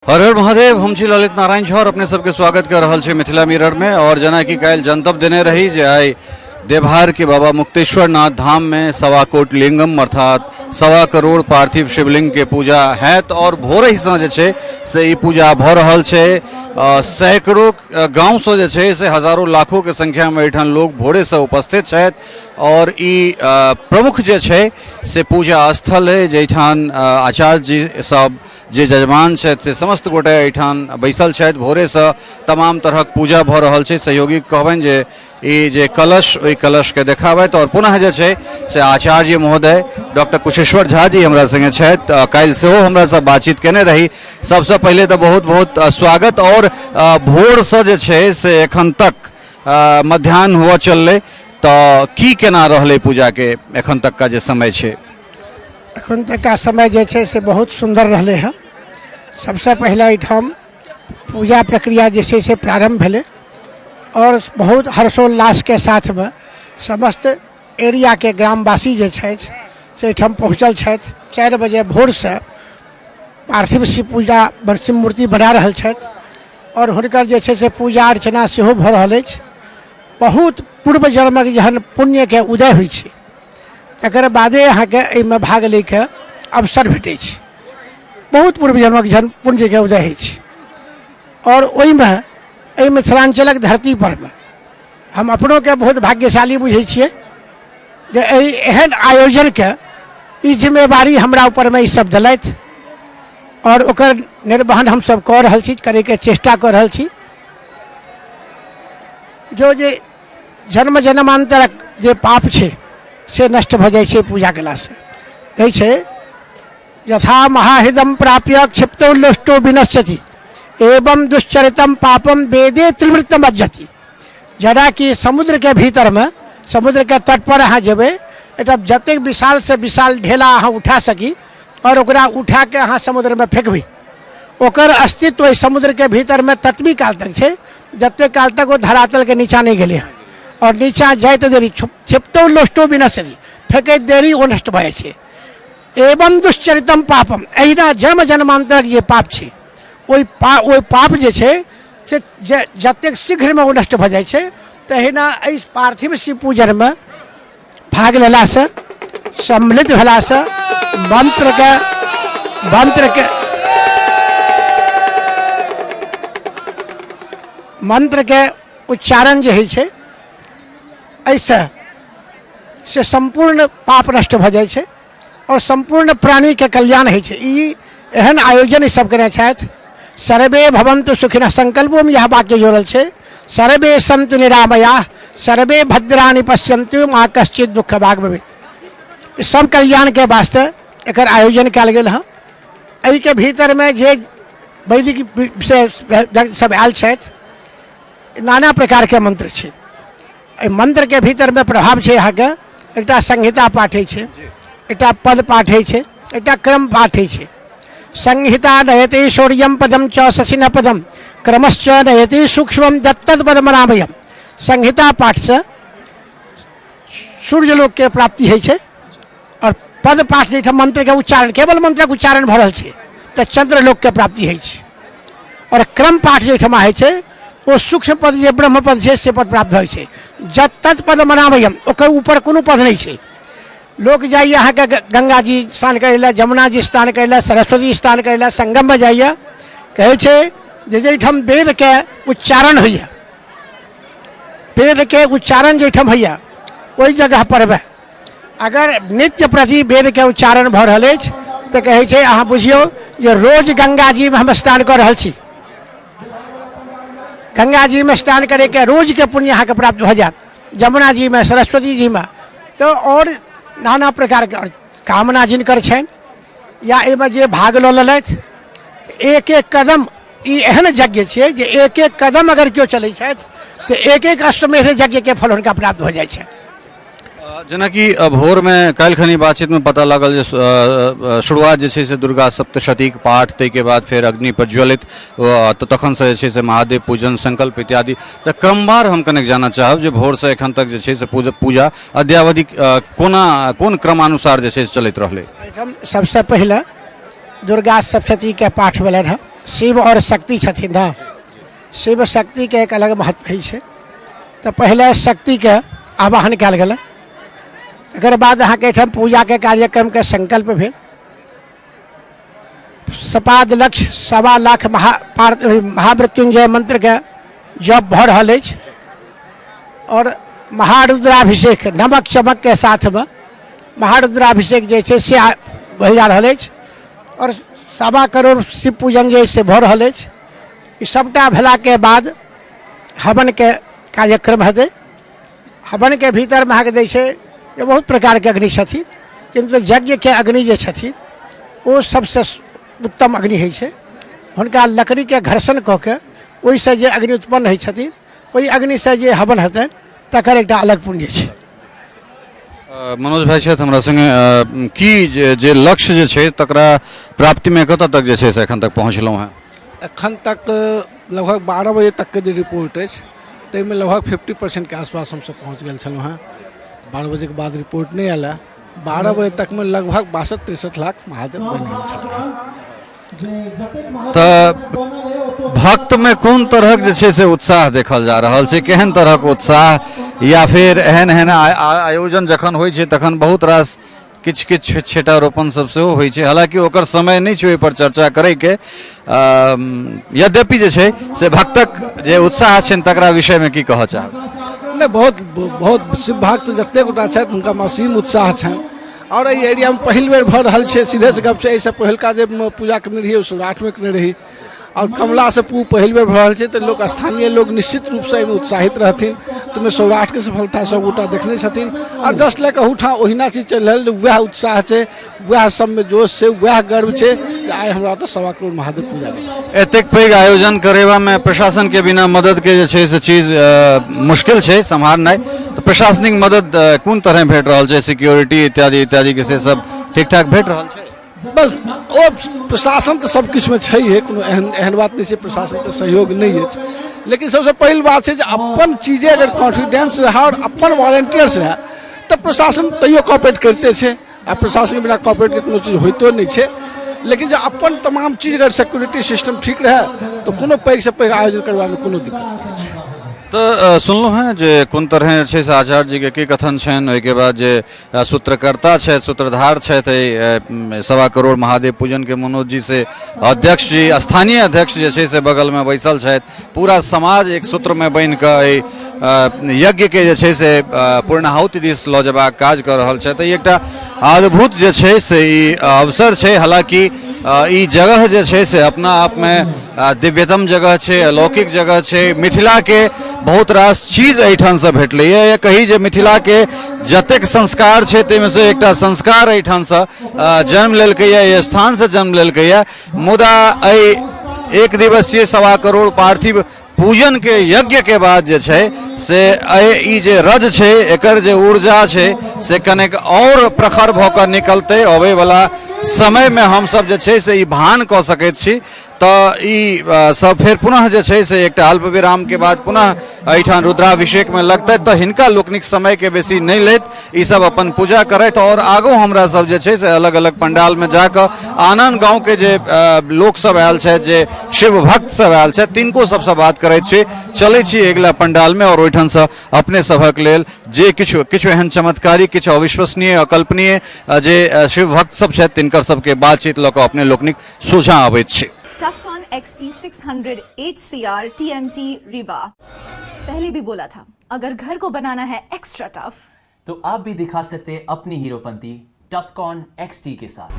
हर हर महादेव। हम छी ललित नारायण झा और अपने सबके स्वागत कर रहल छी मिथिला मिरर में। और जेना कि काल्हि जनतब देने रही जे आइ देवहार के बाबा मुक्तेश्वर नाथ धाम में 1.25 कोटि लिंगम अर्थात 1.25 करोड़ पार्थिव शिवलिंग के पूजा हैत और भोरहिसँ जे छै से ई पूजा भऽ रहल छै। सैकड़ों गाँवसँ जे छै से हजारों लाखों के संख्यामे एहिठाम लोग भोरेसँ उपस्थित छथि और ई प्रमुख जे छै से पूजा स्थल है जाहिठाम आचार्य जी सब जे जजमान छथि से समस्त गोटे एहिठाम बैसल छथि। भोरेसँ तमाम तरहक पूजा भऽ रहल छै। सहयोगी कहबनि जे ई जे कलश, ओहि कलशके देखाबथि। आओर पुनः जे छै से आचार्य महोदय डॉक्टर कुशेश्वर झा जी हमरा सङ्गे छथि। काल्हि सेहो हमरासँ बातचीत केने रही। सबसँ पहिले तऽ बहुत बहुत स्वागत। आओर भोरसँ जे छै से एखन तक मध्याह्न हुअ चललै, तऽ की केना रहलै पूजाके एखन तकका जे समय छै? एखन तकका समय जे छै से बहुत सुन्दर रहलै हँ। सबसँ पहिले एहिठाम पूजा प्रक्रिया जे छै से प्रारम्भ भेलै आओर बहुत हर्षोल्लासके साथमे समस्त एरियाके ग्रामवासी जे छथि से एहिठाम पहुँचल छथि। 4 बजे भोरसँ पार्थिव शिव पूजा शिव मूर्ति बना रहल छथि आओर हुनकर जे छै से पूजा अर्चना सेहो भऽ रहल अछि। बहुत पूर्व जन्मक जहन पुण्यके उदय होइ छै तकर बादे अहाँके एहिमे भाग लैके अवसर भेटै छै। बहुत पूर्व जन्मक जहन पुण्यके उदय होइ छै आओर ओहिमे एहि मिथिलाञ्चलक धरती परमे हम अपनोके बहुत भाग्यशाली बुझै छियै जे एहि एहन आयोजनके ई जिम्मेवारी हमरा ऊपरमे ई सब देलथि आओर ओकर निर्वहन हमसब कऽ रहल छी, करैके चेष्टा कऽ रहल छी। जो जे जन्म जन्मान्तरक जे पाप छै से नष्ट भऽ जाइ छै पूजा केलासँ। कहै छै यथा महाहृदम प्राप्य क्षिप्तो लोष्टो विनश्यति एवं दुश्चरितम पापम वेदे त्रिवृत्तम अज्जति। जेना कि समुद्रके भीतरमे समुद्रके तट पर अहाँ जेबै, एतऽ जतेक विशाल से विशाल ढेला अहाँ उठा सकी आओर ओकरा उठाके अहाँ समुद्रमे फेकबै, ओकर अस्तित्व एहि समुद्रके भीतरमे ततबी काल तक छै जतेक काल तक ओ धरातलके नीचाँ नहि गेलै हँ। आओर नीचाँ जाइत देरी क्षिप्तो लोष्टो विनश्यति, फेकैत देरी ओ नष्ट भऽ जाइ छै। एवं दुश्चरितम पापम, एहिना जन्म जन्मान्तरक जे पाप छै ओहि पाप जे छै से जतेक शीघ्रमे ओ नष्ट भऽ जाइ छै, तहिना एहि पार्थिव शिव पूजनमे भाग लेलासँ, सम्मिलित भेलासँ, मन्त्रके मन्त्रके मन्त्रके उच्चारण जे होइ छै एहिसँ से सम्पूर्ण पाप नष्ट भऽ जाइ छै आओर सम्पूर्ण प्राणीके कल्याण होइ छै। ई एहन आयोजन ई सब केने छथि। सर्वे भवन्तु सुखिनः संकल्पोमे इएह वाक्य जोड़ल छै, सर्वे सन्तु निरामयाः सर्वे भद्राणि पश्यन्तु मा कश्चित् दुःख भाग भवेत्। सब कल्याणके वास्ते एकर आयोजन कयल गेल हँ। एहिके भीतरमे जे वैदिक से सब आयल छथि, नाना प्रकारके मन्त्र छै। एहि मन्त्रके भीतरमे प्रभाव छै। अहाँके एकटा संहिता पाठ होइ छै, एकटा पद पाठ होइ छै, एकटा क्रम पाठ होइ छै। संहिता नयति शौर्यम पदम च शशिन पदम क्रमश्च नयति सूक्ष्मम दत्तत पदम रामयम। संहिता पाठसँ सूर्य लोकके प्राप्ति होइ छै आओर पद पाठ जाहिठाम मन्त्रके उच्चारण केवल मन्त्रक उच्चारण भऽ रहल छै तऽ चन्द्र लोकके प्राप्ति होइ छै। आओर क्रम पाठ जाहिठमा होइ छै ओ सूक्ष्म पद जे ब्रह्म पद छै से पद प्राप्त होइ छै। जत तत् पद मनामयम, ओकर ऊपर कोनो पद नहि छै। लोक जाइए अहाँके गंगा जी स्नान करै लए, जमुना जी स्नान करै लए, सरस्वती स्नान करै लए, संगममे जाइए। कहै छै जे जाहिठाम वेदके उच्चारण होइए, वेदके उच्चारण जाहिठाम होइए ओहि जगह परमे अगर नित्य प्रति वेदके उच्चारण भऽ रहल अछि तऽ कहै छै अहाँ बुझियौ जे रोज गंगाजीमे हम स्नान कऽ रहल छी। गंगाजीमे स्नान करैके रोजके पुण्य अहाँके प्राप्त भऽ जायत, जमुना जीमे, सरस्वती जीमे, तऽ आओर नाना प्रकारके आओर कामना जिनकर छनि या एहिमे जे भाग लऽ लेलथि, एक एक कदम ई एहन यज्ञ छियै जे एक एक कदम अगर केओ चलै छथि तऽ एक एक अश्वमेध यज्ञके फल हुनका प्राप्त भऽ जाइ छनि। जेनाकि भोरमे काल्हि खनी बातचीतमे पता लागल जे शुरुआत जे छै से दुर्गा सप्तशतीक पाठ, ताहिके बाद फेर अग्नि प्रज्वलित, तऽ तखनसँ जे छै से महादेव पूजन संकल्प इत्यादि। तऽ क्रमवार हम कनेक जानऽ चाहब जे भोरसँ एखन तक जे छै से पूजा अद्यावधि कोना कोन क्रमानुसार जे छै से चलैत रहलै। एहिठाम सबसँ पहिले दुर्गा सप्तशतीके पाठ भेलनि हँ। शिव आओर शक्ति छथिन ने। शिव शक्तिके एक अलग महत्व होइ छै। तऽ पहिले शक्तिके आवाहन कयल गेलै, तकर बाद अहाँके एहिठाम पूजाके कार्यक्रमके संकल्प भेल। सपाद लक्ष 1.25 लाख महामृत्युंजय मंत्रके जप भऽ रहल अछि आओर महारुद्राभिषेक नमक चमकके साथमे महारुद्राभिषेक जे छै से भऽ जा रहल अछि आओर 1.25 करोड़ शिव पूजन जे से भऽ रहल अछि। ई सभटा भेलाके बाद हवनके कार्यक्रम हेतै। हवनके भीतरमे अहाँके दै छै जे बहुत प्रकारके अग्नि छथिन, किन्तु यज्ञके अग्नि जे छथिन ओ सबसँ उत्तम अग्नि होइ छै। हुनका लकड़ीके घर्षण कऽ के ओहिसँ जे अग्नि उत्पन्न होइ छथिन, ओहि अग्निसँ जे हवन हेतनि तकर एकटा अलग पुण्य छै। मनोज भाई छथि हमरा संगे। की जे लक्ष्य जे छै तकरा प्राप्तिमे कतऽ तक जे छै से एखन तक पहुँचलहुँ हेँ? एखन तक लगभग 12 बजे तकके जे रिपोर्ट अछि ताहिमे लगभग 50%के आसपास हमसभ पहुँच गेल छलहुँ हेँ। 12 बजेके बाद रिपोर्ट नहि आयल हँ। 12 बजे तकमे लगभग 62-63 लाख महादेव बनि गेल छल। तऽ भक्तमे कोन तरहक जे छै से उत्साह देखल जा रहल छै? केहन तरहक उत्साह, या फेर एहन एहन आयोजन जखन होइ छै तखन बहुत रास किछु किछु छेटारोपण सब सेहो होइ छै, हालाँकि ओकर समय नहि छै ओहिपर चर्चा करैके। यद्यपि जे छै से भक्तक जे उत्साह छनि तकरा विषयमे की कहऽ चाहब? नहि, बहुत बहुत शिव भक्त जतेक गोटा छथि हुनकामे असीम उत्साह छनि आओर एहि एरियामे पहिल बेर भऽ रहल छै। सीधे से गप छै, एहिसँ पहिलका जे पूजा केने रहियै ओ सौराठमे केने रही आओर कमलासँ पूब पहिल बेर भऽ रहल छै, तऽ लोक, स्थानीय लोक निश्चित रूपसँ एहिमे उत्साहित रहथिन। तऽ ओहिमे सौराठके सफलता सभगोटा देखने छथिन आ जस्ट लाइक अहूठाम ओहिना चीज चलि रहल, वएह उत्साह छै, वएह सबमे जोश छै, वएह गर्व छै जे आइ हमरा ओतऽ 1.25 करोड़ महादेव पूजा भेल। एतेक पैघ आयोजन करेबामे प्रशासनके बिना मददके जे छै से चीज मुश्किल छै सम्हारनाइ, तऽ प्रशासनिक मदद कोन तरहे भेट रहल छै? सिक्योरिटी इत्यादि इत्यादिके से सब ठीक ठाक भेट रहल छै? बस ओ प्रशासन तऽ सब किछुमे छैहे, कोनो एहन एहन बात नहि छै प्रशासनके सहयोग नहि अछि। लेकिन सबसँ पहिल बात छै जे अपन चीजे अगर कॉन्फिडेंस रहए आओर अपन वॉलेंटियर्स रहए तऽ प्रशासन तैयो कॉपरेट करिते छै आ प्रशासनके बिना कॉपरेटके कोनो चीज होइतो नहि छै। लेकिन जे अपन तमाम चीज अगर सिक्योरिटी सिस्टम ठीक रहए तऽ कोनो पैघसँ पैघ आयोजन करबामे कोनो दिक्कत नहि छै। तऽ सुनलहुँ हेँ जे कोन तरहे जे छै से आचार्य जीके की कथन छनि। ओहिके बाद जे सूत्रकर्ता छथि, सूत्रधार छथि एहि 1.25 करोड़ महादेव पूजनके मनोज जी, से अध्यक्ष जी, स्थानीय अध्यक्ष जे छै से बगलमे बैसल छथि। पूरा समाज एक सूत्रमे बान्हि कऽ एहि यज्ञके जे छै से पूर्णाहुति दिस लऽ जेबाक काज कऽ रहल छथि। ई एकटा अद्भुत जे छै से ई अवसर छै। हालाँकि ई जगह जे छै से अपना आपमे दिव्यतम जगह छै, अलौकिक जगह छै। मिथिलाके बहुत रास चीज एहिठामसँ भेटलैए, या कही जे मिथिलाके जतेक संस्कार छै ताहिमे से एकटा संस्कार एहिठामसँ जन्म लेलकैए, एहि स्थानसँ जन्म लेलकैए। मुदा एहि एक दिवसीय 1.25 करोड़ पार्थिव पूजनके यज्ञके बाद जे छै से ई जे रज छै, एकर जे ऊर्जा छै से कनेक आओर प्रखर भऽ कऽ निकलतै अबैवला समयमे, हमसब जे छै से ई भान कऽ सकैत छी। तऽ ई सब फेर पुनः जे छै से एकटा अल्प विरामके बाद पुनः एहिठाम रुद्राभिषेकमे लगतै। तऽ हिनका लोकनिक समयके बेसी नहि लैत ई सब अपन पूजा करथि आओर आगू हमरा सब जे छै से अलग अलग पंडालमे जाकऽ आन आन गाँवके जे लोक सब आयल छथि, जे शिव भक्त सब आयल छथि, तिनको सबसँ बात करैत छी। चलै छी अगिला पंडालमे आओर ओहिठामसँ अपने सभक लेल जे किछु किछु एहन चमत्कारी, किछु अविश्वसनीय, अकल्पनीय जे शिव भक्त सब छथि तिनकर सबके बातचीत लऽ कऽ अपने लोकनिक सोझाँ अबैत छी। Tufcon XT600 HCR TMT Rewa। पहले भी बोला था, अगर घर को बनाना है एक्स्ट्रा टफ तो आप भी दिखा सकते हैं अपनी हीरोपंती टफकॉन XT के साथ।